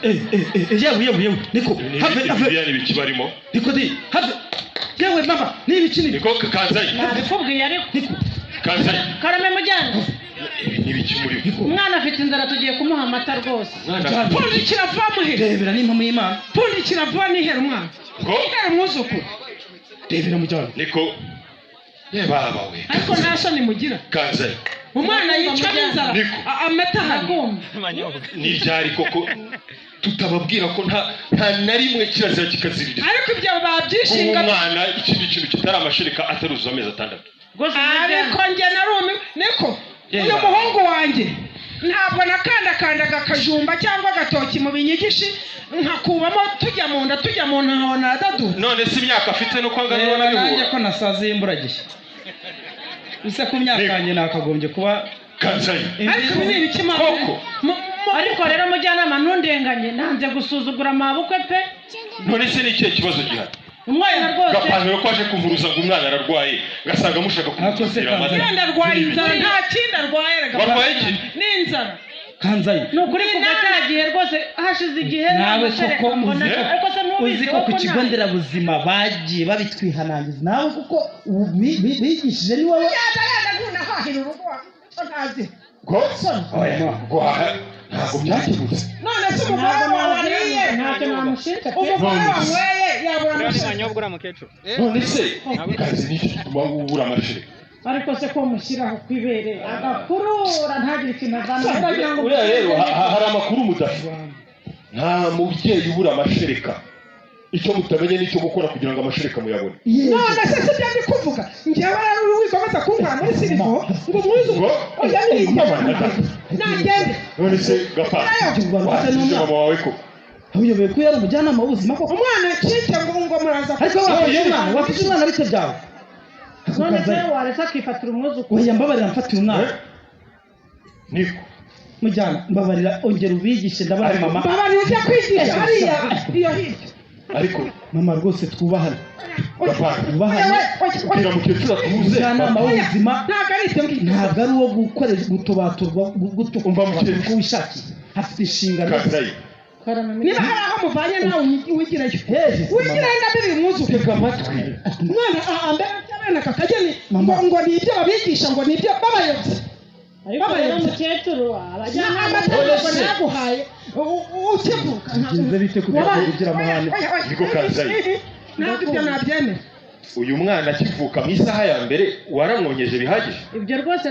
Yewe, yewe, yewe, niko have, have. Biriya ni ibiki barimo? Niko di, have. Yewe mama, ni ibiki ni? Niko, Kanzayi. Nabikubwiye ariko. Niko. Kanzayi. Karame, mujyana. Ibi ni ibiki muri? Umwana afite inzara, tugiye kumuha amata rwose. Mwana. Pfundikira vuba, muhere. Rebera n'impamo y'Imana. Pfundikira vuba, nihere umwana. Ngo? Nihere umwuzukuru. Rebera, mujyana. Niko, ye baba we! Ariko nta soni mugira? Kanzayi. Umwana yicwa n'inzara. Niko. Amata hano. Ndakumva. Ni ryari koko tutababwira ko nta na rimwe kirazira kikaziririza Ariko ibyo kuba babyishinga. umwana ikindi kintu kitari amashereka ataruzuza amezi 6? Rwose mujyana. Ariko njye narumiwe, niko. Yeah. Uyu muhungu wanjye ntabwo nakandakandaga akajumba cyangwa agatoki mu binyigishi nkakubamo, tujya mu nda, tujya mu nda, nkabona aradadura. None se imyaka afite nuko angana Reba ubona nanjye bihura? ko nasaziye imburagihe, ese ku myaka yanjye nakagombye kuba Kanzayi. Ariko ibi ni ibiki, mama? Koko. Ariko rero mujyanama, ntundenganye, nanze gusuzugura mabukwe pe. None se ni ikihe kibazo gihari? Umwana rwose. Gapantaro ko aje kuvuruza ngo umwana ararwaye, ngasanga mushaka Ariko se kumutira amata. Kanzayi. Wenda arwaye inzara, nta kindi arwaye rega. Warwaye iki? Ni inzara. Kanzayi. Ni ukuri, kuva kera gihe rwose, hashize igihe nta Nawe mashereka koko mbona. uzi Ariko se ntubizi uzi ko ku wowe kigo nta- nderabuzima bagiye babitwihanangiza, nawe kuko bigishije ni wowe. Yenda, yenda, ntunahahira urugo ntazi. Ngo Oya. guhaha ntabwo byakemutse. None se umugore Ntabwo wawe wariye, ntacyo namushinja pe. umugore wanyweye yabura amashereka? None se kazi ni iki gituma ubura amashereka? Ariko se ko mushyiraho ku ibere agakurura ntagire ikintu avana, ukagira ngo Uriya rero hari amakuru mudafite. Nta mubyeyi ubura amashereka. Icyo mutamenye ni icyo gukora kugira ngo amashereka muyabone. None se si byo ndi kuvuga njyewe rero? Wikomeza kunkora muri sirigo ngo umwuzukuru Ngo? Oya, ni ibyo, nagende. None se gapa N'umwana. mama wawe koko? Uyobewe ko yari umujyanama w'ubuzima koko? Umwana cike ngo muraza. Ariko wafashe umwana, wafashe umwana bite byawe? None se waretse akifatira umwuzukuru? Oya, mbabarira, mfatire umwana. Eh? Niko. Mujyana, mbabarira, ongera ubigishe, ndabona mama. Mbabarira, ujya kwigisha hariya iyo hirya. Ariko Mama, rwose twubahane. gapana, Twubahane. bwira mukecuru atuze. Umujyanama w'ubuzima Ntabwo ari ibyo ngibyo. ntabwo ari uwo gukoresha gutobaturwa gutuka Umva mukecuru. uko wishakiye, afite inshingano. Kanzayi. Niba hari aho muvanye nawe wigirayo. Hehe? Wigirayo, ndabiri umwuzukuru. Tega amatwi. Umwana ambere cyabene aka kageni. Mama. Ngo ni ibyo babigisha, ngo ni ibyo babayobye. Ariko rero mukecuru, abajyanama Amata None ntabwo se- naguhaye ukivuka. Bigenze bite kugira ngo ugire amahane? Niko, Kanzayi. Ntabwo ibyo nabyemera. Uyu mwana akivuka mu isaha ya mbere waramwonkeje bihagije? Ibyo rwose.